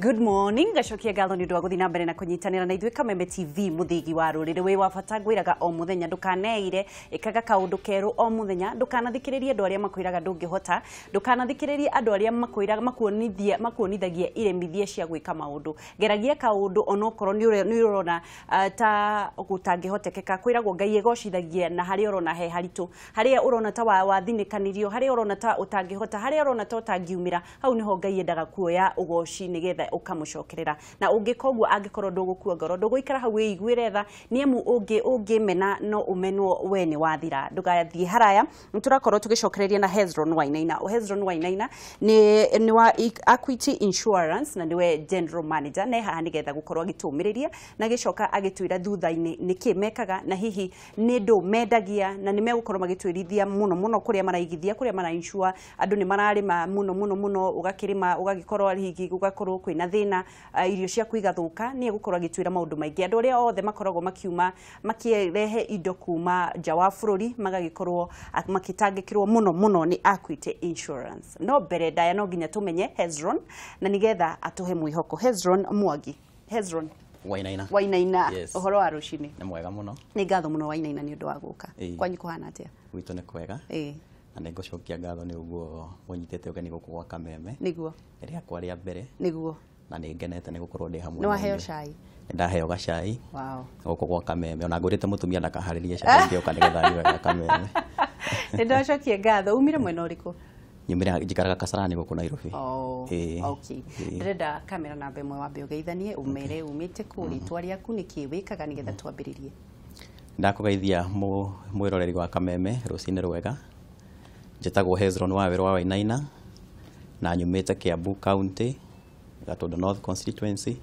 Good morning, gacokia ngatho nĩ ũndũ wa gũthiĩ na mbere na kũnyitanĩra na ithuĩ Kameme TV, mũthĩgi wa rũrĩrĩ. Wĩ wa bata, ngwĩraga o mũthenya ndũkaneire, ĩkaga kaũndũ kerũ o mũthenya. Ndũkanathikĩrĩrie andũ arĩa makwĩraga ndũngĩhota, ndũkanathikĩrĩrie andũ arĩa makwĩraga makuonithia makuonithagia iremithia cia gwĩka maũndũ. Geragia kaũndũ onokorwo nĩ ũrona ta gũtangĩhotekeka. Kwĩragwo Ngai egocithagia na harĩa ũrona he haritũ, harĩa ũrona ta wathinĩkanirio, harĩa ũrona ta ũtangĩhota, harĩa ũrona ta ũtangiumĩra, hau nĩho Ngai endaga kuoya ũgoci nĩgetha ũkamũcokerera. Na ũngĩka ũguo, angĩkorwo ndũgũkua ngoro, ndũgũikara hau wĩiguĩre tha, nĩ amu ũngĩmena no ũmenwo, we nĩ wathira. Ndũgathiĩ haraya, nĩ tũrakorwo tũgĩcokereria na Hezron Wainaina. Hezron Wainaina nĩ wa Equity Insurance na nĩwe general manager, na haha nĩgetha gũkorwo agĩtũmĩrĩria na gĩcoka agĩtwĩra thutha-inĩ nĩkĩ mekaga na hihi nĩ ndũ mendagia, na nĩ megũkorwo magĩtwĩrithia mũno mũno kũrĩa maraigithia, kũrĩa mara-insure. Andũ nĩ mararĩma mũno mũno mũno, ũgakĩrĩma ũgagĩkorwo hihi gũgakorwo kwĩna thĩna, irio ciaku igathũka. Nĩ egũkorwo agĩtwĩra maũndũ maingĩ. Andũ arĩa othe makoragwo makiuma makĩrehe indo kuma nja wa bũrũri magagĩkorwo makĩtangĩkĩrwo mũno mũno nĩ Equity Insurance. No mbere ndaya no nginya tũmenye Hezron na nĩgetha atũhe mwĩhoko. Hezron Mwangi, Hezron Wainaina. Wainaina. Yes. Ũhoro wa rũcinĩ? Nĩ mwega mũno. Nĩ ngatho mũno, Wainaina, nĩ ũndũ wa gũka. Ĩĩ. Kwanyu kũhana atĩa? Gwitũ nĩ kwega. Na nĩ ngũcokia ngatho nĩ ũguo mũnyitĩte ũgeni gũkũ gwa Kameme. Nĩ rĩakwa rĩa mbere na nĩ ngenete nĩ gũkorwo ndĩ hamwe Nĩ na waheo inyuĩ. cai? Nĩ ndaheo gacai gũkũ gwa Kameme, ona ngũrĩte mũtumia ndakaharĩrie cai ngĩũka nĩgetha nyue ga Kameme. Nĩ ndacokia ngatho. Umire mwena ũrĩkũ? Nyumĩre njikaraga Kasarani gũkũ Nairobi. Oh, Ĩĩ. okay. Ĩĩ. Ndĩrenda kamera namba ĩmwe wambe ũgeithanie, ũmere umĩte kũ, rĩtwa rĩaku, nĩkĩ wĩkaga, nĩgetha twambĩrĩrie. Ndakũgeithia mwĩroreri wa Kameme, rũcinĩ rwega. Njĩtagwo Hezron Wawerũ wa Wainaina na nyumĩte Kiambu County, Gatundu North Constituency,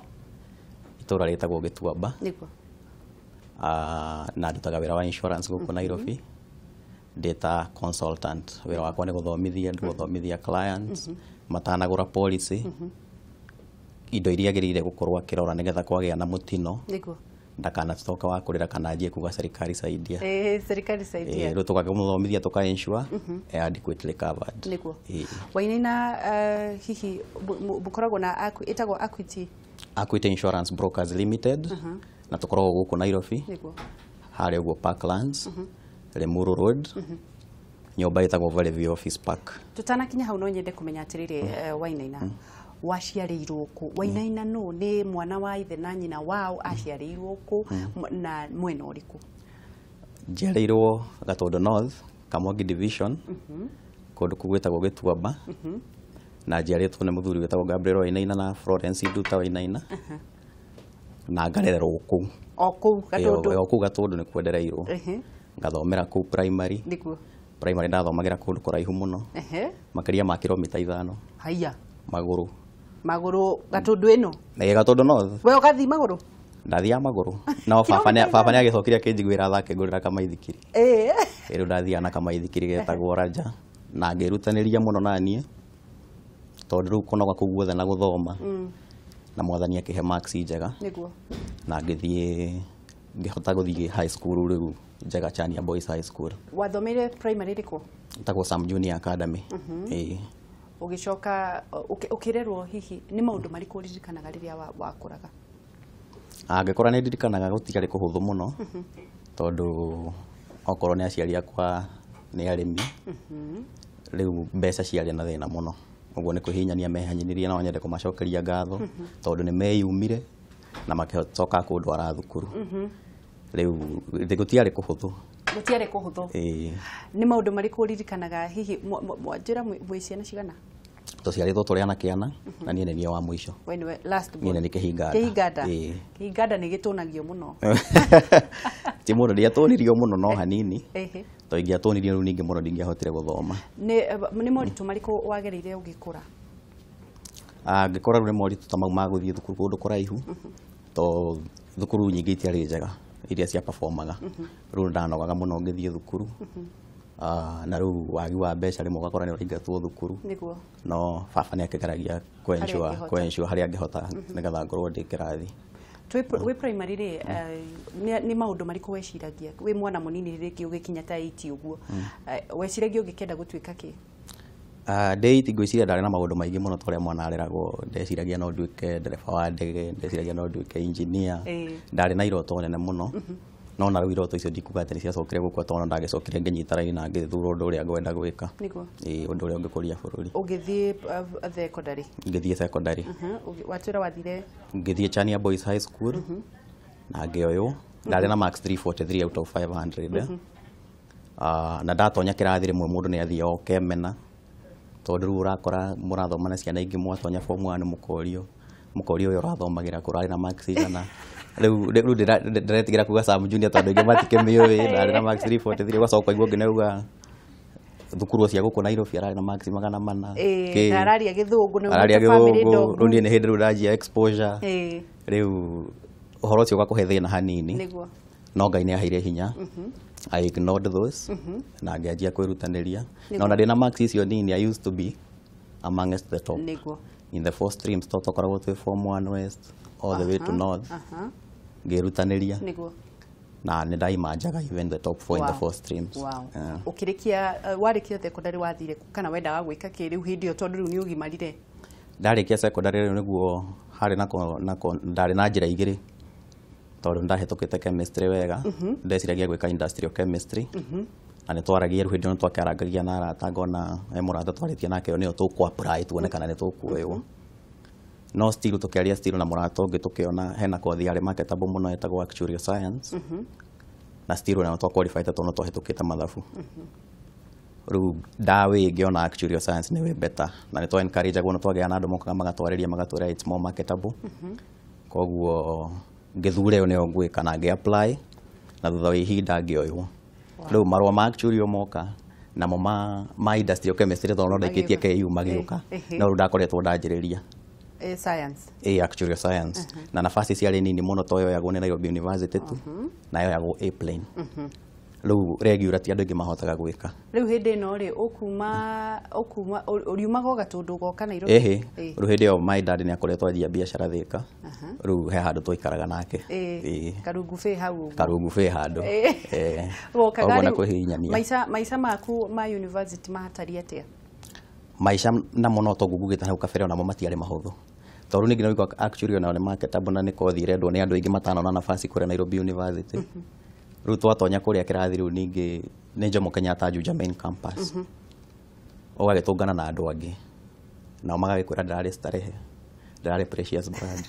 itũra rĩtagwo Gĩtuamba. Na ndutaga wĩra wa insurance gũkũ Nairobi ndĩ ta consultant. Wĩra wakwa nĩ gũthomithia andũ, gũthomithia clients matanagũra policy, indo iria agĩrĩire gũkorwo akĩrora nĩgetha kwagĩa na mũtino ndakanacoka wa kũrĩra kana anjie kuga "Serikali saidia." Ĩĩ, "Serikali saidia." Rĩu tũgakĩmũthomithia tũka ensure adequately covered. Wainaina, hihi mũkoragwo na ĩtagwo Equity? Equity Insurance Brokers Limited, na tũkoragwo gũkũ Nairobi, harĩa ũguo Parklands, Limuru Road, nyũmba ĩtagwo Valley View Office Park. Tutanakinya hau no nyende kũmenya atĩrĩrĩ, Wainaina, waciarĩirwo kũ? Wainaina nũ? Nĩ mwana wa ithe na nyina wao? Aciarĩirwo kũ na mwena ũrĩkũ? Njiarĩirwo Gatundu North, Kamwangi Division, kũndũ kũu gwĩtagwo Gĩtuamba, na njiarĩtwo nĩ mũthuri wĩtagwo Gabriel Wainaina na Florence Nduta Wainaina, na ngarererwo kũu. O kũu Gatundu? Ĩĩ, o kũu Gatundu nĩkuo ndereirwo. Ngathomera kũu primary. Primary ndathomagĩra kũndũ kũraihu mũno, makĩria ma kilomita 5. Haiya. Magũrũ. Magũrũ Gatundu ĩno? Ĩĩ, Gatundu North. We ũgathiĩ magũrũ? Ndathiaga magũrũ, no baba Kilomita baba 5? nĩ agĩcokire akĩnjiguĩra tha, akĩngũrĩra kamaithikiri. Ĩ, rĩu ndathiaga na kamaithikiri getagwo Raja, na ngĩrutanĩria mũno naniĩ tondũ rĩu kũnoga kũu guothe na gũthoma, na Mwathani akĩhe marks njega, na ngĩthiĩ ngĩhota gũthiĩ high school rĩu njega, Chania Boys High School. Wathomeire primary ĩrĩkũ? Ĩtagwo Sam Junior Academy. Ĩĩ. Ũgĩcoka ũkĩrerwo, hihi nĩ maũndũ marĩkũ ũririkanaga rĩrĩa wakũraga? Angĩkorwo nĩ ndirikanaga, gũtiarĩ kũhũthũ mũno tondũ okorwo nĩ aciari akwa nĩ arĩmi, rĩu mbeca ciarĩ na thĩna mũno. Ũguo nĩ kwĩhinyania mehinyanirie, no nyende kũmacokeria ngatho tondũ nĩ meyumire na makĩcoka kũndwara thukuru. Rĩu gũtiarĩ kũhũthũ. Gũtiarĩ kũhũthũ. Ĩĩ. Nĩ maũndũ marĩkũ ũririkanaga hihi? Njĩra, mwĩ ciana cigana? Tũciarĩtwo tũrĩ anake ana na niĩ nĩ niĩ wa mũico. We nĩwe last Niĩ born. nĩ nĩ kĩhinganda. Kĩhinganda. Ĩĩ. Kĩhinganda nĩ gĩtũnagio mũno. Ti mũno, ndiatũnirio mũno, no hanini. Tondũ ingĩatũnirio rĩu ningĩ mũno ndingĩahotire gũthoma. Nĩ moritũ marĩkũ wagereire ũgĩkũra? Ngĩkũra rĩu nĩ moritũ ta mau ma gũthiĩ thukuru kũndũ kũraihu, to thukuru nyingĩ itiarĩ njega iria cia performaga. Rĩu ndanogaga mũno ngĩthiĩ thukuru. Na rĩu wagi wa mbeca, rĩmwe ũgakora nĩ ũraingatwo thukuru. No baba nĩ akĩgeragia Harĩa angĩhota. kũ-ensure harĩa angĩhota nĩgetha ngorwo ndĩ kĩrathi. Wĩ primary rĩ, nĩ maũndũ marĩkũ weciragia wĩ mwana mũnini, rĩngĩ ũgĩkinya ta 8 ũguo? Weciragia ũngĩkenda gũtuĩka kĩ? Ndĩ ngwĩciria ndarĩ na maũndũ maingĩ mũno ta ũrĩa mwana areragwo. Ndeciragia no nduĩke ndereba wa ndege, ndeciragia no nduĩke engineer. Ndarĩ na iroto nene mũno, no na rĩu iroto icio ndikuga atĩ nĩ ciacokire gũkua, tondũ ndagĩcokire ngĩnyita raini na ngĩthura ũndũ ũrĩa ngwenda gwĩka. Ĩĩ, ũndũ ũrĩa ũngĩkũria bũrũri. Ũgĩthiĩ secondary? Ngĩthiĩ secondary. Watwĩra wathire? Ngĩthiĩ Chania Boys High School na ngĩoywo. Ndarĩ na marks 343 out of 500. Na ndatonya kĩrathi rĩmwe mũndũ nĩ athiaga ũkemena, tondũ rĩu ũrakora mũrathoma na ciana ingĩ, mwatonya form 1 mũkorio ũyũ ũrathomagĩra kũ, ũrarĩ na marks igana? Rĩu ndĩretigĩra kuga Sam Junior tondũ aingĩ matikĩmĩũĩ. Ndarĩ na marks 343, ũgacoka ũkaigua ũngĩ nĩauga thukuru cia gũkũ Nairobi ararĩ na marks 400. Kĩ. Na araria gĩthũngũ nĩ araria umĩte family gĩthũngũ. Ndongu. Rĩu niĩ nĩ hĩndĩ rĩu ndanjia exposure. Rĩu ũhoro ũcio ũgakũhe thĩna hanini. No Ngai nĩ aheire hinya. I ignored those na ngĩanjia kwĩrutanĩria, na ona ndĩna marks icio nini, I used to be amongst the top in the four streams, to twakoragwo twĩ form 1 west all the way to north. Ngĩrutanĩria na nĩ ndaimanjaga even the top four in the four streams. Yeah. Ũkĩrĩkia, warĩkia secondary wathire kũ, kana wendaga gwĩka kĩ rĩu hĩndĩ ĩyo, tondũ rĩu nĩ ũgimarire? Ndarĩkia secondary rĩu nĩguo harĩ na ndarĩ na njĩra igĩrĩ, tondũ nĩndahĩtũkĩte chemistry wega, ndeciragia gwĩka industrial chemistry, na nĩ twaragia rĩu hĩndĩ ĩyo nĩ twakĩarangagia na arata, ngona he mũrata twarĩtie nake, ĩyo nĩyo tũkũ apply tuone kana nĩ tũkuoywo. No still tũkĩaria still na mũrata ũngĩ, tũkĩona hena kothi yarĩ marketable mũno ĩtagwo actuarial science, na still nayo twa qualify tondũ no twahĩtũkĩte mathabu. Rĩu ndawĩ ngĩona actuarial science nĩ way better, na nĩ twa encourage agwo, nĩ twagĩa na andũ mokaga magatwarĩria, magatwĩra it's more marketable. Koguo ngĩthura ĩyo nĩyo ngwĩka na ngĩ apply, na thutha wa ihinda ngĩoywo. Rĩu marũa ma actuarial moka, namo ma industrial chemistry, tondũ no ndaikĩtie KU, magĩũka. No rĩu ndakoretwo ndanjĩrĩria Science. A actuarial science, na nafasi ciarĩ nini mũno, to yoyagwo nĩ Nairobi University tu, na yoyagwo A plane. Rĩu regular ti andũ aingĩ mahotaga gwĩka. Rĩu hĩndĩ ĩno rĩ, ũkuma ũriumaga o Gatũndũ ũgoka Nairobi? Ĩhĩ. Rĩu hĩndĩ ĩyo my dad nĩ akoretwo anjia biacara Thĩka. Rĩu he handũ twaikaraga nake. Karungu bĩ hau ũguo. Karungu bĩ handũ. Wokaga Koguo na rĩu kwĩhihinyania. Maica maku ma university mahatari atĩa? Maica namo no toguo ngugĩte hau kabere, onamo matiarĩ mahũthũ, tondũ ningĩ nĩwaigua actually onao nĩ marketable na nĩ kothi ĩrendwo nĩ andũ aingĩ matanona nafasi kũrĩa Nairobi University. Rĩu twatonya kũrĩa kĩrathi, rĩu ningĩ nĩ Jomo Kenyatta Juja main campus, ũgagĩtũngana na andũ angĩ, nao magagĩkwĩra ndĩrarĩ Starehe, ndĩrarĩ Precious Blood,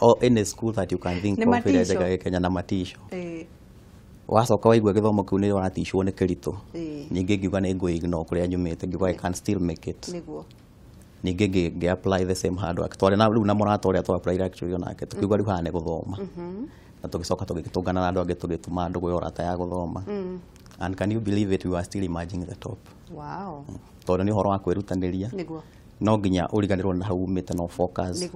or any school that you can think Nĩ of ĩrĩa matisho. njega gĩ Kenya, na matisho. Wacoka waigua gĩthomo kĩu nĩ ũraticwo nĩ kĩritũ. Ningĩ ngiuga nĩ ngũ ignore kũrĩa nyumĩte, ngiuga I can still make it. Ningĩ ngĩ apply the same hard work twarĩ na rĩu na mũrata ũrĩa twa apply actually onake, tukiuga rĩu haha nĩ gũthoma, na tũgĩcoka tũgĩtũngana na andũ angĩ, tũgĩtuma ndũgũ ya ũrata ya gũthoma, and can you believe it, we were still emerging the top. Tondũ nĩ ũhoro wa kwĩrutanĩria. No nginya ũriganĩrwo na hau umĩte, no focus,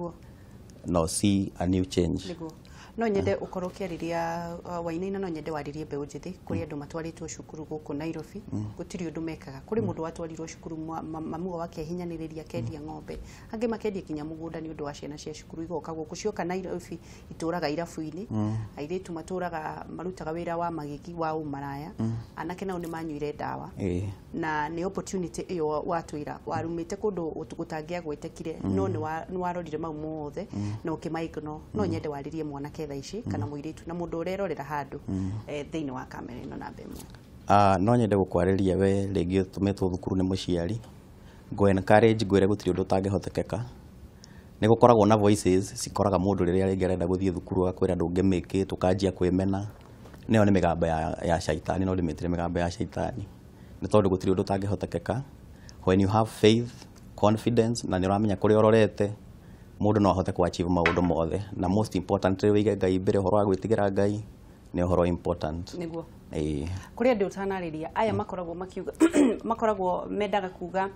no see a new change. No nyende ũkorwo ũkĩarĩria Wainaina, no nyende warĩrie mbeũ njĩthĩ kũrĩ andũ matwarĩtwo cukuru gũkũ Nairobi, gũtirĩ ũndũ mekaga. Kũrĩ mũndũ watwarirwo cukuru, mamu wake ahinyaniria, akendia ng'ombe, angĩ makendia kinya mũgũnda nĩ ũndũ wa ciana cia cukuru, igoka gũkũ. Cioka Nairobi itũraga irabu-inĩ, airĩtu matũraga marutaga wĩra wa magigi wa ũmaraya, anake nao nĩ manyuire ndawa. Na nĩ opportunity ĩyo watwĩra warumĩte kũndũ gũtangĩagwetekire, no nĩ warorire mau mothe na ũkĩma ignore. No nyende warĩrie mwanake thaa ici kana mũirĩtu na mũndũ ũrerorera handũ thĩinĩ wa kamera ĩno namba ĩmwe. No nyende gũkwarĩria we rĩngĩ ũtũmĩtwo thukuru nĩ mũciari, ngũ encourage, ngwĩre gũtirĩ ũndũ ũtangĩhotekeka. Nĩ gũkoragwo na voices cikoraga mũndũ rĩrĩa rĩngĩ arenda gũthiĩ thukuru, agakwĩra ndũngĩmĩke, ũkanjia kwĩmena. Nĩyo nĩ mĩgambo ya caitani, no ndĩmĩtire mĩgambo ya caitani, nĩ tondũ gũtirĩ ũndũ ũtangĩhotekeka when you have faith, confidence, na nĩ ũramenya kũrĩa ũrorete. Mũndũ no ahote ku achieve maũndũ mothe, na most importantly wĩige Ngai mbere. Ũhoro wa gwĩtigĩra Ngai nĩ ũhoro important. Ĩĩ. Kũrĩ andũ ũtanarĩria aya makoragwo makiuga, makoragwo mendaga kuga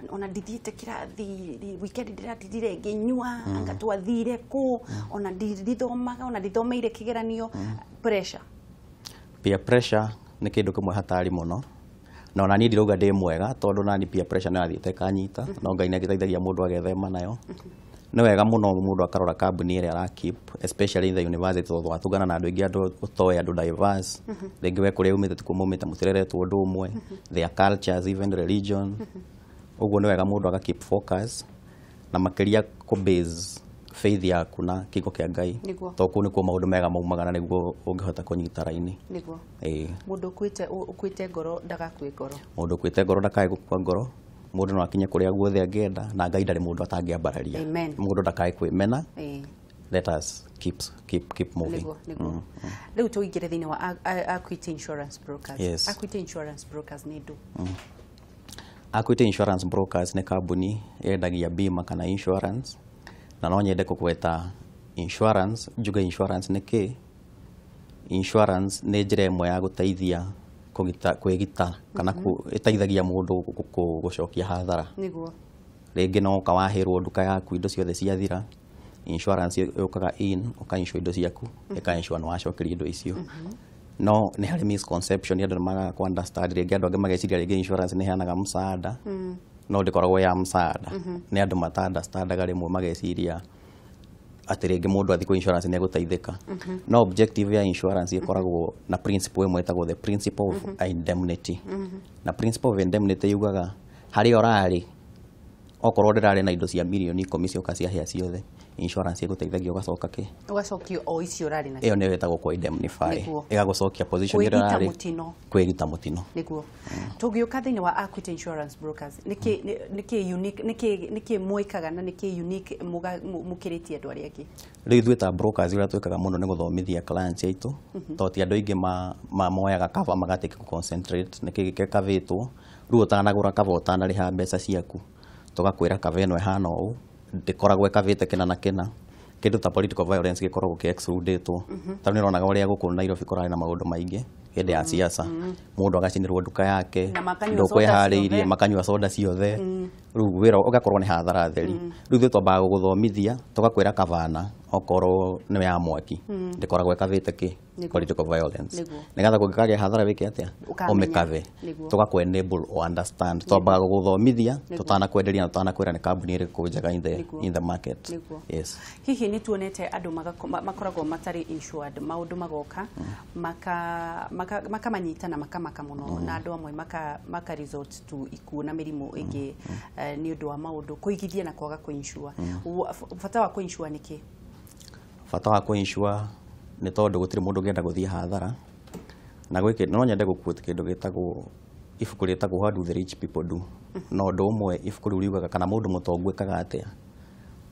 ona ndithiĩte kĩrathi, weekend ndĩratindire ngĩnyua, anga twathire kũ, ona ndithomaga, ona ndithomeire kĩgeranio, pressure. Peer pressure nĩ kĩndũ kĩmwe hatari mũno, na ona niĩ ndirauga ndĩ mwega, tondũ nani peer pressure nĩ yathiĩte ĩkanyita, no Ngai nĩ agĩteithagia mũndũ agethema nayo. Nĩ wega mũno mũndũ akarora kambuni ĩrĩa ara keep, especially in the university, tondũ watũngana na andũ aingĩ, andũ ũtoĩ, andũ diverse. Rĩngĩ we kũrĩa umĩte tikuo maumĩte, mũtireretwo ũndũ ũmwe, their cultures, even religion. Ũguo nĩ wega mũndũ aga keep focus na makĩria kũ base faith yaku na kiugo kĩa Ngai, tondũ kũu nĩkuo maũndũ mega maumaga na nĩguo ũngĩhota kũnyita raini. Ĩĩ. Mũndũ ũkuĩte ngoro ndagakue ngoro. Mũndũ ũkuĩte ngoro ndakae gũkua ngoro. Mũndũ no akinye kũrĩa guothe angĩenda, na Ngai ndarĩ mũndũ atangĩambararia. Mũndũ ndakae kwĩmena. Let us keep moving. Nĩguo. Rĩu tũingĩre thĩinĩ wa Equity Insurance Brokers. Yes. Equity Insurance Brokers nĩ ndũ? Equity Insurance Brokers nĩ kambuni yendagia bima kana insurance, na no nyende kũgweta insurance, njuge insurance nĩ kĩ. Insurance nĩ njĩra ĩmwe ya gũteithia kũgita, kwĩgita kana ĩteithagia mũndũ gũcokia hathara. Rĩngĩ no ũka wahĩrwo nduka yaku, indo ciothe ciathira, insurance yũkaga in, ũka-insure indo ciaku, ĩka-insure nĩ wacokeria indo icio. No nĩ harĩ misconception, andũ nĩ magaga kũ understand. Rĩngĩ andũ angĩ mageciria rĩngĩ insurance nĩ ĩheanaga msaada, no ndĩkoragwo ya msaada. Nĩ andũ mata understandaga, rĩmwe mageciria atĩ rĩngĩ mũndũ athiĩ kwĩ insurance nĩ egũteithĩka. No objective ya insurance ĩkoragwo na principle ĩmwe ĩtagwo the principle of indemnity. Na principle of indemnity yugaga harĩa ũrarĩ, okorwo ndĩrarĩ na indo cia mirioni 10 cioka ciahĩa ciothe, insurance ĩgũteithagia ũgacoka kĩ? Ũgacokio o icio ũrarĩ nacio. Ĩyo nĩyo ĩtagwo kũ indemnify. Ĩgagũcokia position ĩrĩa Kwĩgita ũrarĩ. Mũtino. Kwĩgita mũtino. Nĩguo. Tũngĩũka thĩinĩ wa Equity Insurance Brokers, nĩkĩ unique, nĩkĩ mwĩkaga na nĩkĩ unique mũkĩrĩtie andũ arĩa angĩ? Rĩu ithuĩ ta brokers, ũrĩa twĩkaga mũno nĩ gũthomithia clients aitũ, tondũ ti andũ aingĩ moyaga cover magatĩka kũ concentrate nĩkĩ gĩkavĩtwo. Rĩu ũtanagũra cover, ũtanarĩha mbeca ciaku, tũgakwĩra cover ĩno ĩhana ũũ, ndĩkoragwo ĩkavĩte kĩna na kĩna. Kĩndũ ta political violence gĩkoragwo kĩ excludĩtwo. Tondũ nĩ ũronaga ũrĩa gũkũ Nairobi kũrarĩ na maũndũ maingĩ hĩndĩ ya siasa, mũndũ agacinĩrwo nduka yake, Na makanyua soda ndũkwĩharĩirie, ciothe. Makanyua soda ciothe, rĩu wĩra ũgakorwo nĩ hathara theri. Rĩu ithuĩ twambaga gũgũthomithia, tũgakwĩra kabana okorwo nĩ ya mwaki ndĩkoragwo ĩkavĩte kĩ political violence, nĩgetha kũngĩkagĩa hathara wĩke atĩa? Ũkamenya. Ũmĩkave. Tũgakũ enable o understand. Twambaga gũgũthomithia tũtanakwenderia na tũtanakwĩra nĩ kambuni ĩrĩkũ njega in the, in the market. Yes. Hihi nĩ tuonete andũ makoragwo matarĩ insured, maũndũ magoka makamanyita na makamaka mũno, na andũ amwe maka resort to ikuũ na mĩrimũ ĩngĩ, nĩ ũndũ wa maũndũ kũigithia na kwaga kũ-insure. Bata wa kũ-insure nĩ kĩ? Bata wa kũ-insure nĩ tondũ gũtirĩ mũndũ ũngĩenda gũthiĩ hathara. Na gwĩkĩ no nyende gũ-quote kĩndũ gĩtagwo ibuku rĩtagwo What Do the Rich People Do. Na ũndũ ũmwe ibuku rĩu riugaga, kana mũndũ mũtongu ekaga atĩa,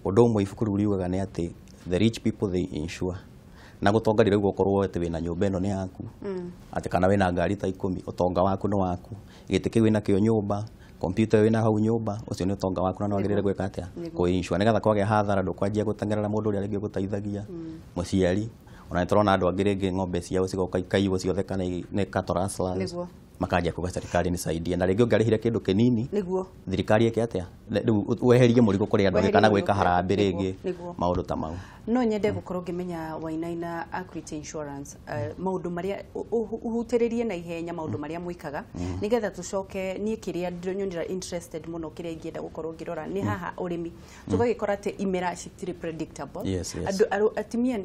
ũndũ ũmwe ibuku rĩu riugaga nĩ atĩ the rich people, they insure. Na gũtonga rĩrauga ũkorwo atĩ wĩna nyũmba ĩno nĩ yaku, atĩ kana wĩna ngari ta 10, ũtonga waku nĩ waku, gĩtĩ kĩu wĩnakĩo nyũmba, kompyuta ĩyo wĩna hau nyũmba, ũcio nĩ ũtonga waku na nĩ wagĩrĩire gwĩka atĩa? Kũ-insure, nĩgetha kwagĩa hathara ndũkwanjia gũteng'erera mũndũ ũrĩa rĩngĩ ũgũteithagia, mũciari. Ona nĩ tũrona andũ angĩ rĩngĩ ng'ombe ciao cigoka ikaiywo ciothe kana nĩ cattle rustlers, makanjia kuga serikali nisaidie, na rĩngĩ ũngĩarĩhire kĩndũ kĩnini, thirikari ĩke atĩa? Rĩu weherie mũrigo kũrĩ andũ angĩ kana Weherie gwĩka mũrigo. Harambee rĩngĩ, maũndũ ta mau. No nyende gũkorwo ngĩmenya, Wainaina, Equity Insurance, maũndũ marĩa ũhutĩrĩrie na ihenya, maũndũ marĩa mwĩkaga, nĩgetha tũcoke niĩ kĩrĩa nyonera interested mũno, kĩrĩa ingĩenda gũkorwo ngĩrora nĩ haha ũrĩmi. Tũgagĩkora atĩ imera citirĩ predictable. Yes. Andũ atumia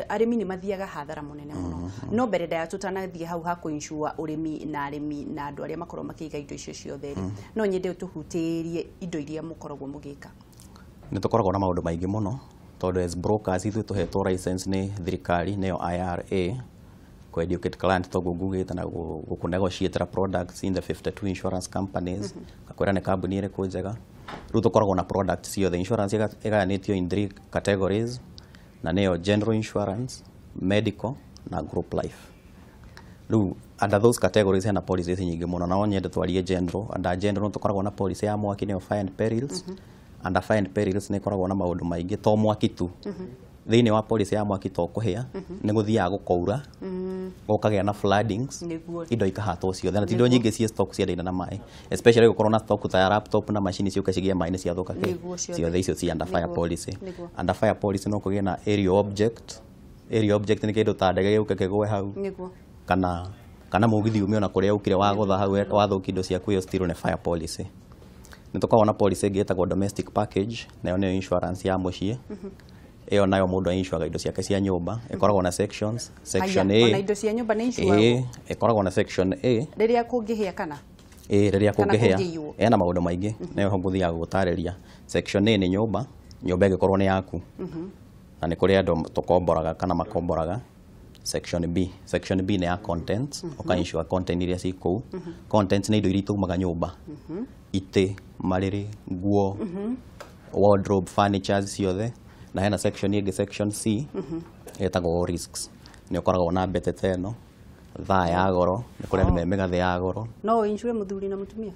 arĩmi nĩ mathiaga hathara mũnene mũno. No mbere ndaya tũtanathiĩ hau ha kũ-insure ũrĩmi na arĩmi na andũ arĩa makoragwo makĩiga indo icio ciothe rĩ, no nyende ũtũhutĩrie indo iria mũkoragwo mũgĩka. Nĩ tũkoragwo na maũndũ maingĩ mũno, tondũ as brokers ithuĩ tũhetwo license nĩ thirikari, nĩyo IRA, kũ educate client toguo ngugĩte na gũkũ negotiate products in the 52 insurance companies, ngakwĩra nĩ kambuni ĩrĩkũ njega. Rĩu tũkoragwo na product ciothe. Insurance ĩgayanĩtio in three categories, na nĩyo general insurance, medical na group life. Rĩu under those categories hena policies nyingĩ mũno, na no nyende twarie general. Under general tũkoragwo na policy ya mwaki, nĩyo fire and perils. Under fire and perils nĩ ĩkoragwo na maũndũ maingĩ, to mwaki tu. Thĩinĩ wa policy ya mwaki, to kũhĩa, nĩ gũthiaga gũkaura, gũkagĩa na floodings, indo ikahatwo ciothe, na ti indo nyingĩ ciĩ stock ciendaine na maĩ, especially gũkorwo na stock ta ya laptop na macini, ciũke cigĩe maĩ nĩ ciathũka kĩ? Ciothe. Ciothe icio ci under fire policy. Under fire policy no kũgĩe na aerial object. Aerial object nĩ kĩndũ ta ndege gĩũke kĩgwe hau, kana mũgithi ume ona kũrĩa ũkire wagũtha hau wathũkia indo ciaku, ĩyo still nĩ fire policy. Nĩ tũkoragwo na policy ĩngĩ ĩtagwo domestic package, nayo nĩyo insurance ya mũciĩ. Ĩyo nayo mũndũ ainsuraga indo ciake cia nyũmba, ĩkoragwo na sections. Section Aya, A. ona indo cia nyũmba nĩ insuragwo? Ĩĩ, ĩkoragwo na section A. Rĩrĩa kũngĩhĩa kana? Ĩĩ, rĩrĩa Kana kũngĩhĩa. kũngĩiywo. Ena maũndũ maingĩ, nĩyo ngũthiaga gũtarĩria. Section A nĩ nyũmba, nyũmba ĩngĩkorwo nĩ yaku. Na nĩ kũrĩ andũ tũkomboraga kana makomboraga. Section B, section B nĩ ya contents, ũka insure content iria ci kũu. Contents nĩ indo iria itaumaga nyũmba. Itĩ, marĩrĩ, nguo, wardrobe, furnitures ciothe. Na hena section ĩngĩ, section C, ĩtagwo risks. Nĩ ũkoragwo na mbete ta ĩno, thaa ya goro, nĩ kũrĩ andũ me mĩgathĩ ya goro. No insure mũthuri na mũtumia?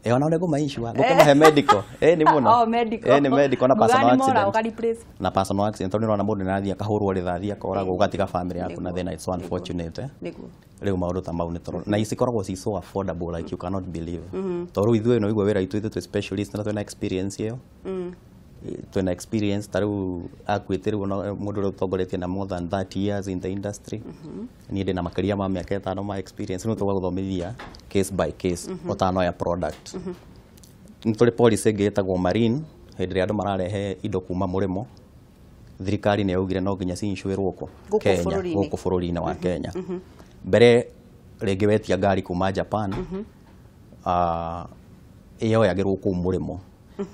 Ĩyo na ngũma insure, ngũkĩmahe medical. Ĩ nĩ mũno. Oh, medical. Ĩ nĩ medical na personal Mũgani mora, accident. ũka replace. Na personal accident, tondũ nĩũrona mũndũ nĩarathiĩ akahũrwo rithathi akoragwo, ũgatiga family yaku na Nĩguo. thĩna, it's so unfortunate. Nĩguo. Rĩu maũndũ ta mau nĩ toro na cikoragwo ci so affordable like you cannot believe. Tondũ rĩu ithuĩ no igua wĩra witũ, ithuĩ twĩ specialist na twĩna experience ĩyo. Twĩna experience ta rĩu akuĩte rĩu ona mũndũ ũrĩa ũtongoretie na more than 30 years in the industry. Niĩ ndĩna makĩria ma mĩaka 5 ma experience, rĩu tũgagũthomithia case by case ũtanoya product. Nĩ tũrĩ policy ĩngĩ ĩtagwo marine, hĩndĩ ĩrĩa andũ mararehe indo kuma mũrĩmo, thirikari nĩ yaugire no nginya ci-insurĩrwo kũ? Gũkũ Kenya, bũrũri-inĩ. gũkũ bũrũri-inĩ wa Kenya. Mbere rĩngĩ wetia ngari kuma Japan, yoyagĩrwo kũu mũrĩmo.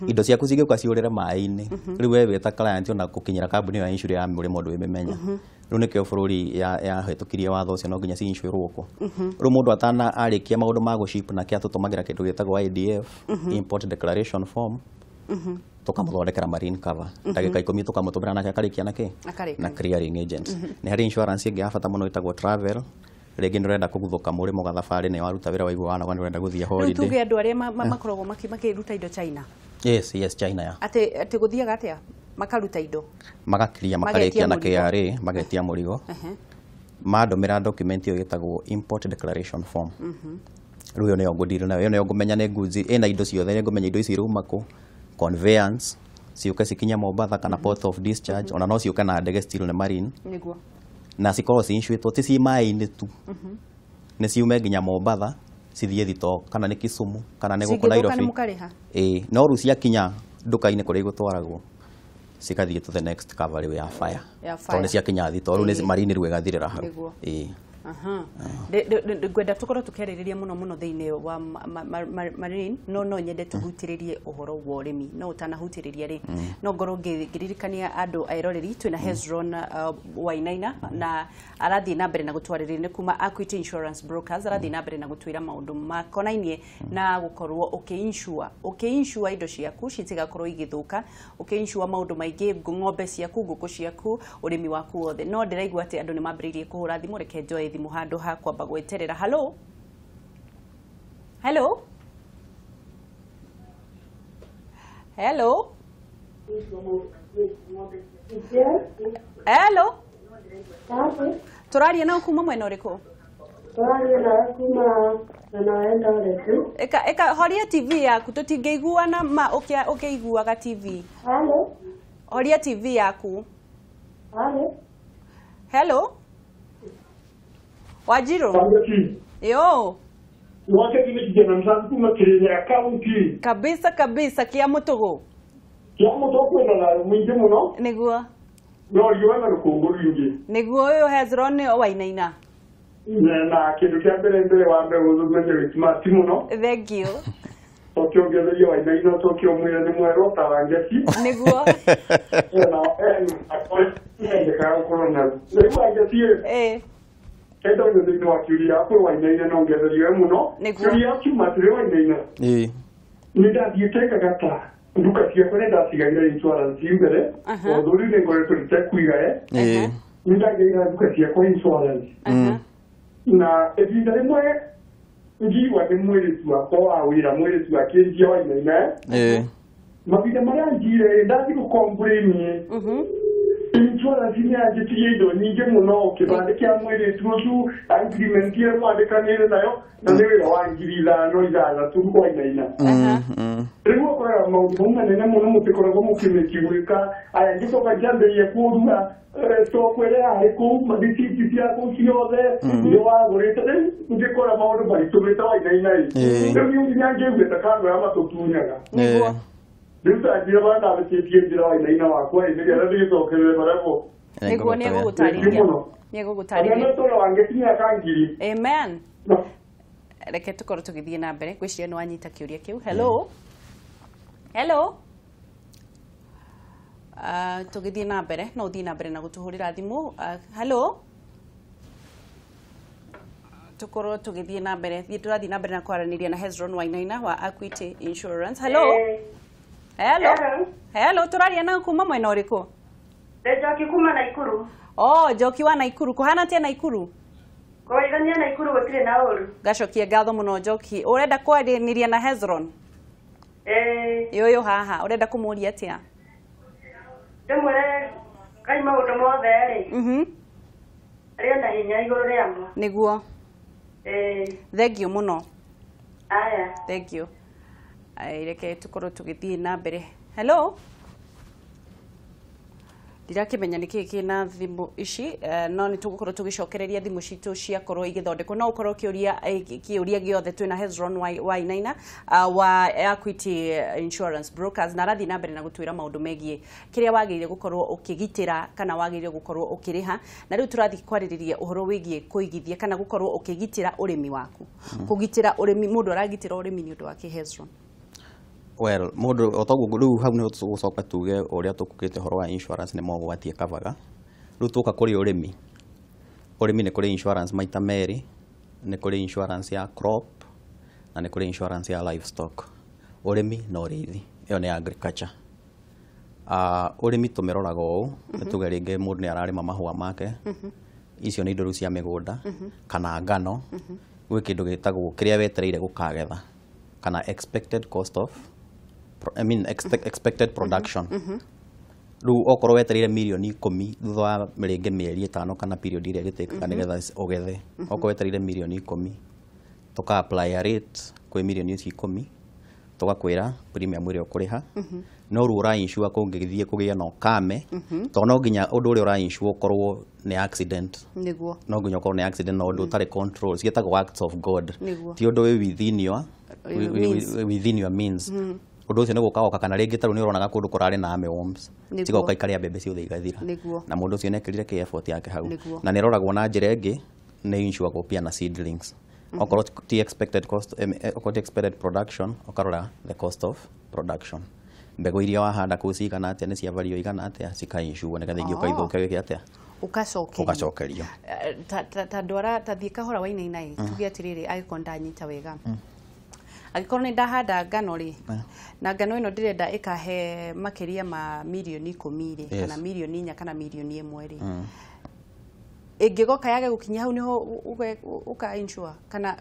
Indo ciaku cingĩũka ciũrĩre maĩ-inĩ, rĩu we wĩ ta client ona gũkinyĩra kambuni ĩyo ya insure ya mũrĩmo ndwĩmĩmenya. Rĩu nĩkĩo bũrũri yahĩtũkirie watho ũcio no nginya ci-insurĩrwo kũ. Rĩu mũndũ atana arĩkia maũndũ ma gũship nake atũtũmagĩra kĩndũ gĩtagwo IDF, Import Declaration Form, tũkamũthondekera marine cover. Ndagĩka 10 tũkamũtũmĩra nake akarĩkia na kĩ? Akarĩkia. Na clearing agent. Nĩ harĩ insurance ĩngĩ ya bata mũno ĩtagwo travel. Rĩngĩ nĩ ũrenda kũguthũka mũrĩmo gathabarĩ, nĩ waruta wĩra waigua wanoga nĩ ũrenda gũthiĩ Rĩu holiday. tuge andũ arĩa makoragwo makĩruta indo China. Yes, yes, China ya. Atĩ gũthiaga atĩa? Makaruta indo. Magakiria, Magetia makarĩkia na mũrigo. KRA, magetia mũrigo. Mandũmĩra document ĩyo ĩtagwo import declaration form. Rĩu ĩyo nĩyo ngũdeal nayo, ĩyo nĩyo ngũmenya nĩ goods ĩna indo ciothe, nĩ ngũmenya indo ici irauma kũ, conveyance, ciũke cikinye Mombatha kana port of discharge, ona no ciũke na ndege still nĩ marine. Nĩguo. Na cikorwo ci-insurĩtwo ti ci maĩ-inĩ tu. Nĩ ciume nginya Mombatha, cithiĩ thitoo, kana nĩ Kisumu, kana nĩ gũkũ Cingĩthũka Nairobi. nĩ mũkarĩha? Ĩĩ, no rĩu ciakinya nduka-inĩ kũrĩa igũtwaragwo, cigathiĩ to the next cover rĩu ya fire. Ya Tondũ nĩ fire. ciakinya thitoo, rĩu nĩ Ĩĩ. marine rĩu ĩgathirĩra hau. Nĩguo. Ĩĩ. Aha. Ngwenda tũkorwo tũkĩarĩrĩria mũno mũno thĩinĩ wa marine, no nyende tũhutĩrĩrie ũhoro wa ũrĩmi, no ũtanahutĩrĩria rĩ, no ngorwo ngĩririkania andũ eroreri twĩna Hezron Wainaina na arathiĩ na mbere na gũtwarĩrĩria nĩ kuma Equity Insurance Brokers, arathiĩ na mbere na gũtwĩra maũndũ makonainie na gũkorwo ũkĩ-insure indo ciaku citigakorwo igĩthũka, ũkĩ-insure maũndũ maingĩ, ng'ombe ciaku, ngũkũ ciaku, ũrĩmi waku wothe. No ndĩraigua atĩ andũ nĩ mambĩrĩirie kũhũra thimũ, reke njoe thimũ handũ ha kwamba gweterera. Hello, hello, hello, hello. Tũraria nao kuma mwena ũrĩkũ? Tũraria nawe kuma mwena wa Eldoret. Ĩka horia TV yaku, tũtingĩiguana ma ũkĩiguaga TV. Halo. Horia TV yaku. Halo. Hello, Wanjiru. Yo. Wake kile kijana msangu kuma Kirinyaga County. Kabisa kabisa, kia mutugu. Kia mutugu kwenda na mwingi muno. Niguo. No riũa na rũkũngũ rũingĩ. Niguo ũyũ Hezron Wainaina. Na kĩndũ kĩa mbere mbere wa mbere gũthũmenya gĩkima ti mũno. Thank you. Tũkĩongereria Wainaina tũkĩomwĩra nĩ mwerũ ta wa Ngeci. Niguo. Na ena gũkorwo na rĩu wa Ngeci ĩ. Endo nĩ thĩinĩ wa kĩũria kũrĩ Wainaina no ngetherio mũno. Kĩũria kiuma atĩrĩ Wainaina. Ĩĩ. Nĩ ndathiĩte ngagata nduka ciakwa nĩ ndacigaire insurance mbere. Tondũ rĩu nĩ ngoretwo itekũigae. Ĩĩ. Nĩ ndagĩire nduka ciakwa insurance. Na ihinda rĩmwe ngiigua nĩ mwĩrĩtu wakwa wa wĩra, mwĩrĩtu akĩnjia Wainaina. Ĩĩ. Mahinda marĩa njire ndathiĩ gũ-complain. Insurance nĩ yanjĩtirie indo nyingĩ mũno, kĩbandĩ kĩa mwĩrĩtu ũcio agreement ĩrĩa mwandĩkanĩire nayo na nĩ wĩra wa 5,000 6,000 Wainaina. Rĩu ũkoraga Maũndũ mau manene mũno mũtikoragwo mũkĩmĩkiwĩka. Aya, ngĩcoka ngĩambĩrĩria kũrua stock ĩrĩa yarĩ kũu, mariciti ciaku ciothe iria wagũrĩte. Rĩu ngĩkora maũndũ maritũhĩte Wainaina ĩ. Rĩu niĩ nginya ngĩiguĩte kando ya matũtunyaga. Rĩu ta njĩra barĩa ndabĩtĩtie njĩra Wainaina wakwa ĩ, nĩgetha ndĩgĩcokerere barĩa Nĩguo, nĩ egũgũtarĩria, nĩ egũgũtarĩria. Tũrũ wangĩkinya ka ngiri. Amen. Reke tũkorwo tũgĩthiĩ na mbere. Ngwĩciria nĩ wanyita kĩũria kĩu. Hello, hello. Tũgĩthiĩ na mbere, no ũthiĩ na mbere na gũtũhũrĩra thimũ. Hello, tũkorwo tũgĩthiĩ na mbere, thiĩ tũrathiĩ na mbere na kwaranĩria na Hezron Wainaina wa Equity Insurance. Hello, hello, hello. Tũraria na kuma mwena ũrĩkũ? Ndĩ Njoki kuma Naikuru. Oh, Njoki wa Naikuru. Kũhana atĩa Naikuru? Kũigania Naikuru gũtirĩ na ũru. Ngacokia ngatho mũno, Njoki. Ũrenda kwaranĩria na Hezron? Ĩĩ. Ĩ, ũyũ haha. Ũrenda kũmũria atĩa? Ndĩmwĩre Ngai maũndũ mothe rĩ, arĩ na hinya igũrũ rĩamo. Nĩguo. Ĩĩ. Thank you mũno. Aya. Thank you. Ai, reke tũkorwo tũgĩthiĩ na mbere. Hello, ndirakĩmenya nĩ kĩĩ kĩna thimũ ici, no nĩ tũgũkorwo tũgĩcokereria thimũ citũ ciakorwo igĩthondekwo. No ũkorwo ũkĩũria kĩũria gĩothe. Twĩna Hezron Wainaina wa Equity Insurance Brokers, na arathiĩ na mbere na gũtwĩra maũndũ megiĩ kĩrĩa wagĩrĩire gũkorwo ũkĩgitĩra kana wagĩrĩire gũkorwo ũkĩrĩha. Na rĩu tũrathiĩ kwarĩrĩria ũhoro wĩgiĩ kũigithia kana gũkorwo ũkĩgitĩra ũrĩmi waku. Kũgitĩra ũrĩmi, mũndũ aragitĩra ũrĩmi nĩ ũndũ wa kĩ, Hezron? Well, mũndũ o toguo rĩu hau nĩho tũgũcoka tuge ũrĩa tũkũkĩte ũhoro wa insurance nĩ mogwati ĩkavaga. Rĩu tũka kũrĩ ũrĩmi, ũrĩmi nĩ kũrĩ insurance maita merĩ. Nĩ kũrĩ insurance ya crop na nĩ kũrĩ insurance ya livestock. Ũrĩmi na ũrĩithi, ĩyo nĩ agriculture. Ũrĩmi tũmĩroraga ũũ, nĩ tuge rĩngĩ mũndũ nĩ ararĩma mahũa make, icio nĩ indo rĩu cia mĩgũnda kana ngano. Gwĩ kĩndũ gĩtagwo kĩrĩa wetereire gũkagetha kana expected cost of I mean expected production. Rĩu okorwo wetereire mirioni 10 thutha wa rĩngĩ mĩeri 5 kana period ĩrĩa ĩgĩtĩkaga nĩgetha ũgethe, okorwo wetereire mirioni 10, tũka apply a rate kwĩ mirioni icio 10, tũgakwĩra premium ĩrĩa ũkũrĩha. No rĩu ũra insure kũngĩgĩthiĩ kũgĩe na ũkame, tondũ no nginya ũndũ ũrĩa ũra insure ũkorwo nĩ accident. No nginya ũkorwo nĩ accident na ũndũ ũtarĩ control, ciĩtagwo acts of God. Ti ũndũ wĩ within your Means. Within your means. Ũndũ ũcio nĩ gũka woka, kana rĩngĩ tarĩu nĩ ũronaga kũndũ kũrarĩ na armyworms, cigoka ikarĩa mbembe ciothe igathira, na mũndũ ũcio nĩ ekĩrire kĩ effort yake hau. Na nĩ ĩroragwo na njĩra ĩngĩ, nĩ insuragwo pia na seedlings. Okorwo ti expected cost, okorwo ti expected production, ũkarora the cost of production, mbegũ iria wahanda kũu cigana atĩa, nĩ cia value igana atĩa, cika-insure nĩgetha ingĩũka ithũke wĩke atĩa? Ũgacokerio. Ũgacokerio. Ta ndwara ta thiĩ kahora, Wainaina ĩ. Tuge atĩrĩrĩ, angĩkorwo ndanyita wega, angĩkorwo nĩ ndahanda ngano rĩ, na ngano ĩno ndĩrenda ĩkahe makĩria ma mirioni 10 rĩ, kana mirioni 4 kana mirioni 1 rĩ, ĩngĩgoka yage gũkinya hau, nĩho ũka insure kana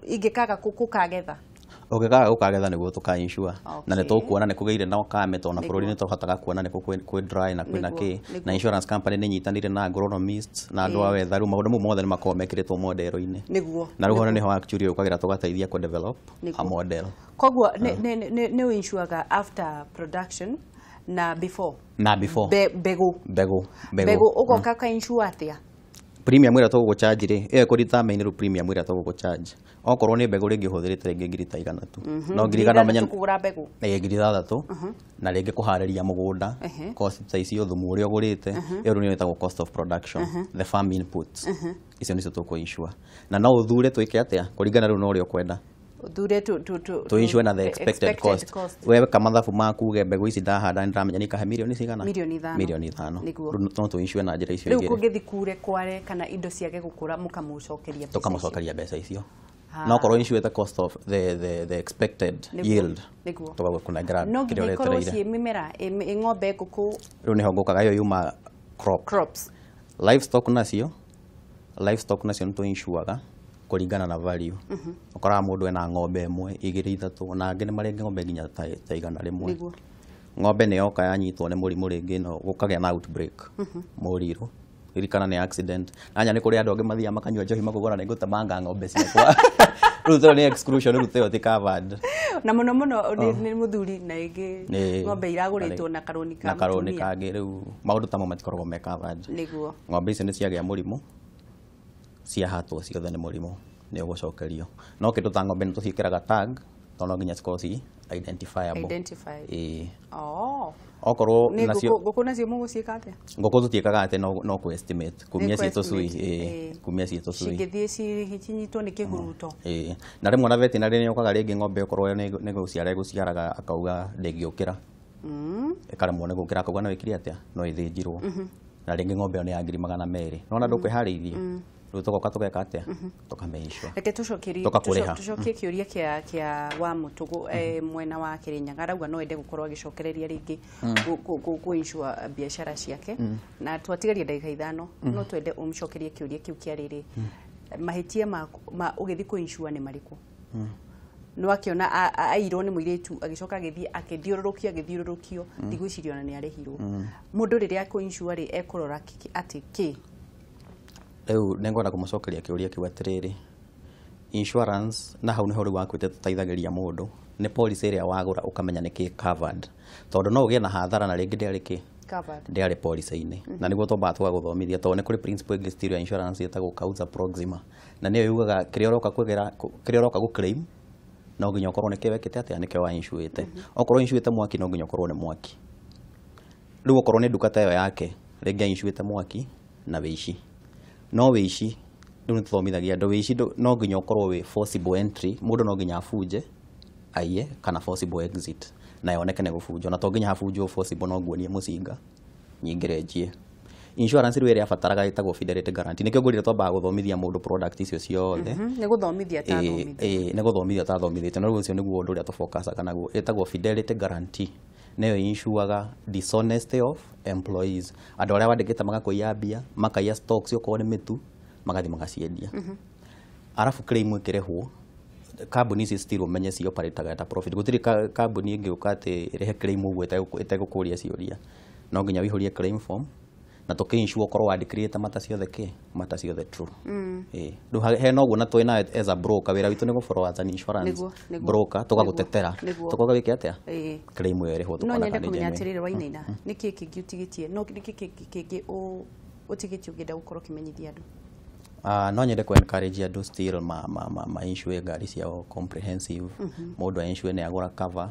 ingĩkaga gũkagetha? Ũngĩkaga gũkagetha nĩguo tũka insure. Na nĩ tũkuona nĩ kũgĩire na ũkame, tondũ na bũrũri nĩ tũhotaga kuona nĩ kwĩ dry na kwĩna kĩ, na insurance company nĩ inyitanĩire na agronomists na andũ a weather. Rĩu maũndũ mau mothe nĩ makoragwo mekĩrĩtwo model-inĩ. Na rĩu hau nĩho actually ũkagĩra tũgateithia kũ develop a model. Koguo nĩ ũinsuaga after production na before? Na before. Mbegũ. Mbegũ. Mbegũ ũgoka ka insure atĩa? Premium ĩrĩa tũgũgũcharge rĩ, ĩyo ĩkũ-determine rĩu premium ĩrĩa tũgũgũcharge. Okorwo nĩ mbegũ, rĩngĩ ũhũthĩrĩte rĩngĩ ngiri ta igana tu, no ngiri igana 600 ũmenye kũgũra mbegũ. Ĩĩ, 6,000, na rĩngĩ kũharĩria mũgũnda, cost ta icio, thumu ũrĩa ũgũrĩte, ĩyo rĩu nĩyo ĩtagwo cost of production, the farm inputs. Icio nĩcio tũkũ insure, na no ũthure twĩke atĩa kũringana rĩu na ũrĩa ũkwenda. Ũthure tu tu tu tũ insure na the expected cost. We weka mathabu maku uge mbegũ ici ndahanda nĩ ndĩramenya nĩ ikahe mirioni cigana. Mirioni 5. Mirioni 5. Nĩguo. Rĩu no tũ insure na njĩra icio Rĩu igĩrĩ. Kũngĩthi kure kware kana indo ciage gũkũra, mũkamũcokeria mbeca icio. Tũkamũcokeria mbeca icio. No korwo insure the cost of the expected yield, tũgagũkũnengera No kĩrĩa nginya ikorwo ũretereire. ciĩ mĩmera, ĩ ng'ombe, ngũkũ? Rĩu nĩho ngũkaga, ĩyo yuma crop. Crops. Livestock nacio nĩ tũ-insuaga kũringana na value. Ũkoraga mũndũ ena ng'ombe ĩmwe, igĩrĩ, ithatũ, ona angĩ nĩ marĩ ng'ombe nginya ta 100. Ng'ombe nĩ yoka yanyitwo nĩ mũrimũ rĩngĩ, no gũkagĩa na outbreak, mũrirũ, ririkana nĩ accident. Anya nĩ kũrĩ andũ angĩ mathiaga makanyua njohi makauga nĩ ngũtemanga ng'ombe ciakwa. Rĩu tondũ nĩ exclusion, rĩu ĩyo ti covered. Na mũno mũno nĩ mũthuri na ĩngĩ ng'ombe iragũrĩtwo na karũni ka na karũni mũtumia. Kangĩ rĩu maũndũ tamo matikoragwo me covered. Ng'ombe icio nĩ ciagĩa mũrimũ, ciahatwo ciothe nĩ mũrimũ, nĩ ũgũcokerio. No kĩndũ ta ng'ombe nĩ tũciĩkĩraga tag, tondũ no nginya cikorwo ci identifiable. Identified. Ĩĩ. Oh. Okorwo Nĩ nacio ngũkũ nacio mũgũciĩka atĩa? Ngũkũ tũtiĩkaga atĩ no kũ estimate kumia Nĩ ciĩ tũcui. kũ-estimate, Ĩĩ, ĩĩ. kumia ciĩ tũcui. Cingĩthiĩ cinyitwo nĩ kĩhuruto. Ĩĩ, na rĩmwe na veterinary nĩ ũkaga rĩngĩ ng'ombe okorwo nĩ gũciara ĩgũciaraga, akauga ndĩngĩũkĩra, ĩkaremwo nĩ gũkĩra, akauga no ĩkire atĩa, no ĩthĩnjirwo, na rĩngĩ ng'ombe ĩyo nĩ ya 200,000, nona ndũkwĩharĩirie. Rĩu tũgoka tũgeka atĩa? Tũkamĩicua. Reke tũcokerie Tũkakũrĩha. Tũcokie kĩũria kĩa wa mũtũgũ mwena wa Kĩrĩnyaga, arauga no ende gũkorwo agĩcokereria rĩngĩ kũ insure biacara ciake, na twatigaria ndagĩka 5, no twende ũmũcokerie kĩũria kĩu kĩa rĩrĩ, mahĩtia ma ũgĩthiĩ kũ insure nĩ marĩkũ? No akĩona airwo nĩ mũirĩtu, agĩcoka agĩthiĩ akĩthiũrũrũkio, agĩthiũrũrũkio, ndigwĩciria ona nĩ arĩhirwo. Mũndũ rĩrĩa akũ insure rĩ, ekũrora atĩ kĩ? Rĩu nĩngwenda kũmũcokeria kĩũria kĩu atĩrĩrĩ, insurance na hau nĩho rĩu wakwĩte tũteithagĩria mũndũ nĩ policy ĩrĩa wagũra ũkamenya nĩkĩ covered, tondũ no ũgĩe na hathara na rĩngĩ ndĩarĩ kĩ Covered. Ndĩarĩ policy-inĩ, na nĩguo twambaga tũgagũthomithia, tondũ nĩ kũrĩ principle ĩngĩ still ya insurance ĩtagwo causa proxima, na nĩyo yugaga kĩrĩa ũroka kwĩgĩra, kĩrĩa ũroka gũ claim, no nginya ũkorwo nĩkĩo wekĩte atĩa, nĩkĩo wa insurĩte. Okorwo insurĩte mwaki, no nginya ũkorwo nĩ mwaki. Rĩu okorwo nĩ nduka ta ĩyo yake, rĩngĩ insurĩte mwaki na wĩici, no wĩici rĩu nĩ tũthomithagia andũ wĩici no nginya ũkorwo wĩ forcible entry, mũndũ no nginya abunje aiye, kana forcible exit na yoneke nĩ gũbunjwo, na to nginya habunjwo forcible, no nguonie mũcinga nyingĩre njie. Insurance rĩu ĩrĩa yabataraga ĩtagwo fidelity guarantee. Nĩkĩo ngũrire twambaga gũthomithia mũndũ product icio ciothe. Nĩ gũthomithia atathomithia. Ĩĩ, nĩ gũthomithia atathomithĩtio, na rĩu ũcio nĩguo ũndũ ũrĩa tũfocusaga naguo. Ĩtagwo fidelity guarantee, nĩyo insuaga dishonesty of employees, andũ arĩa wandĩkĩte magakũiya mbia, makaiya stocks, okorwo nĩ mĩtu magathiĩ magaciendia, arabu claim ĩkĩrĩhwo. Kambuni ici still ũmenye ci operataga ta profit. Gũtirĩ kambuni ĩngĩũka atĩ ĩrĩhe claim ũguo ĩtegũkũria ciũria. No nginya ũihũrie claim form na tũkĩ insure ũkorwo wandĩkĩrĩte mata ciothe kĩ mata ciothe true. Ĩĩ, rĩu hena ũguo, na twĩ nayo as a broker, wĩra witũ nĩ gũ as an insurance Nĩguo. broker, tũgagũtetera, tũkoga wĩke atĩa, claim ĩyo ĩrĩhwo, No tũkona nyende kana nĩ kũmenya genuine. atĩrĩrĩ, Wainaina, nĩkĩ kĩngĩ ũtigĩtie, no nĩkĩ kĩngĩ ũtigĩtie ũngĩenda gũkorwo ũkĩmenyithia andũ? No nyende ku encourage andũ still ma insure ngari ciao comprehensive. Mũndũ a insure nĩ agũra cover,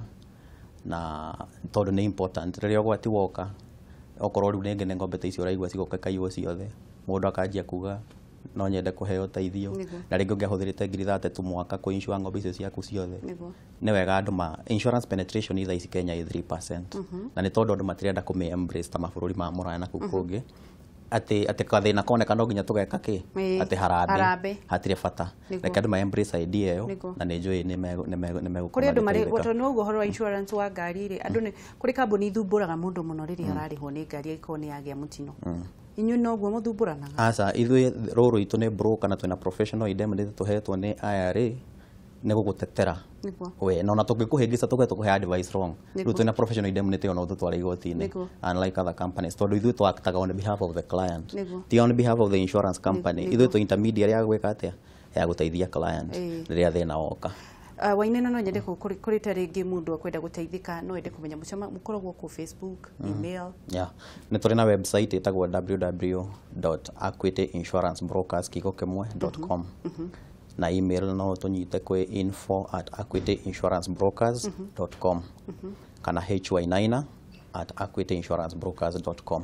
na tondũ nĩ important rĩrĩa ũgwati woka, okorwo rĩu rĩngĩ nĩ ng'ombe ta icio ũraigua cigoka ikaiywo ciothe, mũndũ akanjia kuga no nyende kũheo ũteithio, na rĩngĩ ũngĩahũthĩrĩte 33,000 mwaka kũ insure ng'ombe icio ciaku ciothe. Nĩ wega andũ ma insurance penetration thaa ici Kenya ĩ 3%, na nĩ tondũ andũ matirenda kũmĩ embrace ta mabũrũri ma mũraya na kũu kũngĩ, atĩ kathĩna koneka no nginya tũgeka kĩ, atĩ harambee. Harambee. Hatirĩ bata. Reke andũ ma embrace idea ĩyo, na nĩ njũĩ nĩ megũkorwo Kũrĩ andũ marĩ magĩteithĩka. Tondũ nĩ ũguo ũhoro wa insurance wa ngari rĩ, andũ nĩ kũrĩ kambuni ithumbũraga mũndũ mũno rĩrĩa ararĩhwo nĩ ngari angĩkorwo nĩ yagĩa mũtino. Inyuĩ noguo mũthumbũranaga? Aca, ithuĩ rũrũ itũ nĩ broker, na twĩna professional indemnity tũhetwo nĩ IRA nĩ gũgũtetera we, na ona tũngĩkũhĩngĩca tũke tũkũhe advice wrong, rĩu twĩna professional indemnity ona ũtũtware igoti-inĩ, unlike other companies, tondũ ithuĩ twactaga on behalf of the client, ti on behalf of the insurance company. Ithuĩ tũ intermediary ya gwĩka atĩa, ya gũteithia client rĩrĩa thĩna woka. Wainaina, no nyende kũrĩ ta rĩngĩ mũndũ akwenda gũteithĩka, no ende kũmenya mũcema mũkoragwo kũ Facebook, email? Yeah. Nĩ tũrĩ na website ĩtagwo www.equityinsurancebrokers kigo kĩmwe .com, na email no tũnyite kwĩ info@equityinsurancebrokers.com kana hy9@equityinsurancebrokers.com.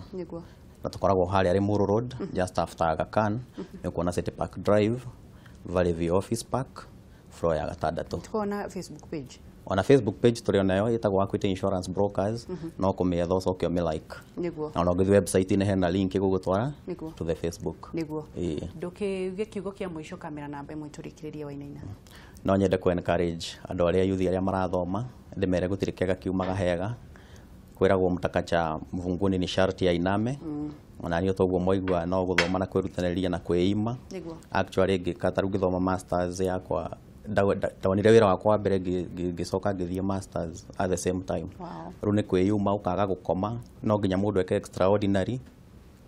Na tũkoragwo harĩa Limuru Road, just after Aga Khan, nĩ ũkuona City Park Drive, Valley View Office Park, floor ya gatandatũ. Tũkoragwo na Facebook page? Ona Facebook page tũrĩ onayo ĩtagwo Equity Insurance Brokers, no kũmĩetha ũcoke ũmĩ like. Na ona ũngĩthiĩ website-inĩ hena link ĩgũgũtwara to the Facebook. Ĩĩ. Ndũkĩuge kiugo kĩa mũico, kamera namba ĩmwe, tũrĩkĩrĩrie, Wainaina. No nyende ku encourage andũ arĩa youth arĩa marathoma, ndĩmere gũtirĩ kĩega kiumaga hega. Kwĩragwo mtakacha mvunguni ni sharti ainame. Ona niĩ toguo mwaigua, no gũthoma na kwĩrutanĩria na kwĩima. Actually ngĩka ta rĩu ngĩthoma masters yakwa, ndonire wĩra wakwa wa mbere, ngĩcoka ngĩthiĩ masters at the same time. Rĩu nĩ kwĩyuma, ũkaga gũkoma, no nginya mũndũ eke extraordinary,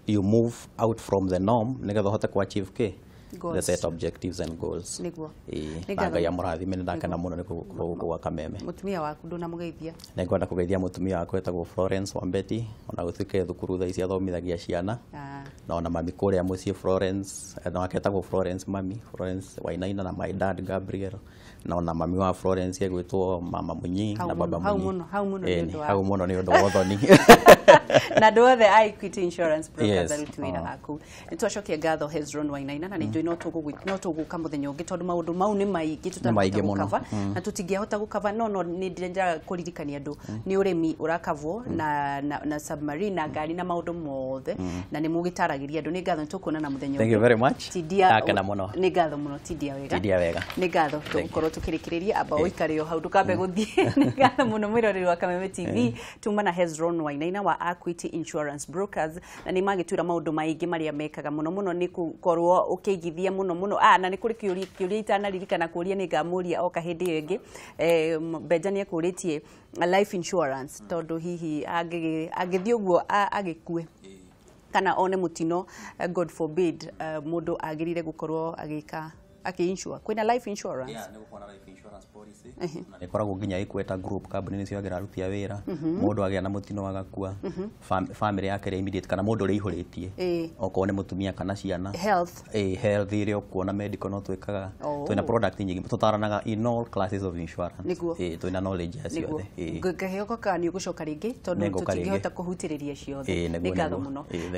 you move out from the norm nĩgetha ũhote ku achieve kĩ Goals. The set objectives and goals. Nĩguo. Ĩĩ, Nĩ na ngatho. Ngai amũrathime, nĩ ndakena mũno nĩ gũkorwo gũkũ gwa Kameme. Mũtumia waku ndũnamũgeithia? Nĩngwenda kũgeithia mũtumia wakwa etagwo Florence Wambeti, ona gũtuĩka e thukuru thaa ici athomithagia ciana. Ah. Na ona mami kũrĩa mũciĩ Florence, nake etagwo Florence, mami Florence Wainaina, na my dad Gabriel, na ona mami wa Florence egwĩtwo mama Munyi Hau na baba mũno, hau Munyi. mũno, hau mũno nĩ Ĩni, ũndũ wa- hau mũno nĩ ũndũ wa ũthoni. Na andũ othe a Equity Insurance Brokers, aruti wĩra aku, nĩ twacokia ngatho Hezron Wainaina, na nĩ njũĩ no tũgũka mũthenya ũngĩ tondũ maũndũ mau nĩ maingĩ tũtangĩhota Maingĩ mũno. gũkava na tũtingĩahota gũkava, no nĩ ndĩrendaga kũririkania andũ nĩ ũrĩmi ũrakavwo na submarine na ngari na maũndũ mothe, na nĩ mũgĩtaragĩria andũ. Nĩ ngatho, nĩ tũkuonana mũthenya Thank you ũngĩ. very much. Tindia. Ndakena mũno. Nĩ ngatho mũno, tindia wega. Tindia wega. Nĩ ngatho, tũgũkorwo tũkĩrĩkĩrĩria, amba ũikare o hau ndũkambe gũthiĩ. Nĩ ngatho mũno mwĩroreri wa Kameme TV. Tuma na Hezron Wainaina wa Equity Insurance Brokers, na nĩ magĩtwĩra maũndũ maingĩ marĩa mekaga, mũno mũno nĩ gũkorwo ũkĩigithia mũno mũno. Na nĩ kũrĩ kĩũria itanaririkana kũria, nĩ ngamũria oka hĩndĩ ĩyo ĩngĩ. Benja nĩ ekũrĩtie life insurance, tondũ hihi angĩthiĩ ũguo agĩkue kana one mũtino, God forbid, mũndũ agĩrĩire gũkorwo agĩka akĩ-insure, kwĩna life insurance? Yeah, nĩ gũkorwo na life insurance policy. Na nĩ ĩkoragwo nginya ĩkweta group kambuni nĩcio yagĩra aruti a wĩra, mũndũ agĩa na mũtino agakua, family yake ĩrĩa immediate kana mũndũ ũrĩa ihũrĩtie, okorwo nĩ mũtumia kana ciana. Health. Ĩĩ, health ĩrĩa ũkuona, medical no twĩkaga. Oh. Twĩna product nyingĩ tũtaranaga in all classes of insurance. Nĩguo. Ĩĩ, twĩna knowledge ya Nĩguo. ciothe. Ĩĩ. Ngaheo kana nĩ ũgũcoka rĩngĩ tondũ Nĩngũka rĩngĩ. tũtingĩhota kũhutĩrĩria ciothe. Ĩĩ, nĩguo, Nĩ ngatho nĩguo. mũno. Ĩĩ, thank